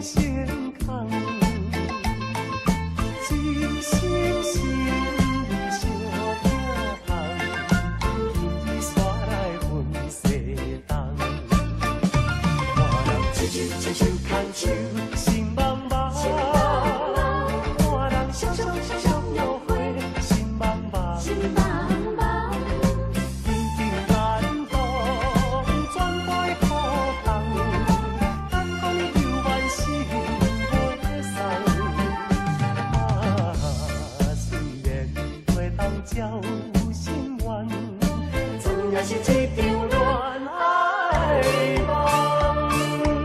生空，一心心相疼痛，今日煞來分西東。看人手手手手牽手心茫茫，看人雙雙雙雙約會心茫茫。心茫茫。緊緊感動，全部苦痛，感覺你猶原心袂送。啊，雖然袂當交心願，總也是一場戀愛夢。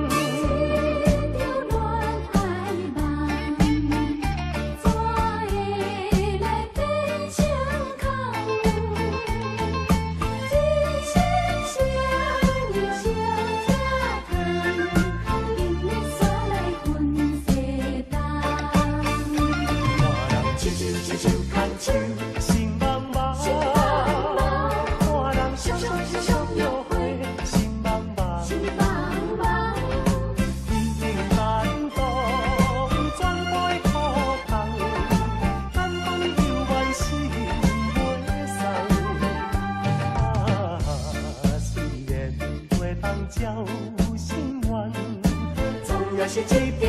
一場戀愛夢，怎會來變成空？一生相依相疼痛，今日煞來分西東。看人手手手手牽手心茫茫，心茫茫。看人雙雙雙雙約會心茫茫。心茫茫。緊緊感動，全部苦痛，感覺你猶原心袂送。啊，雖然袂當交心願，總也是一場戀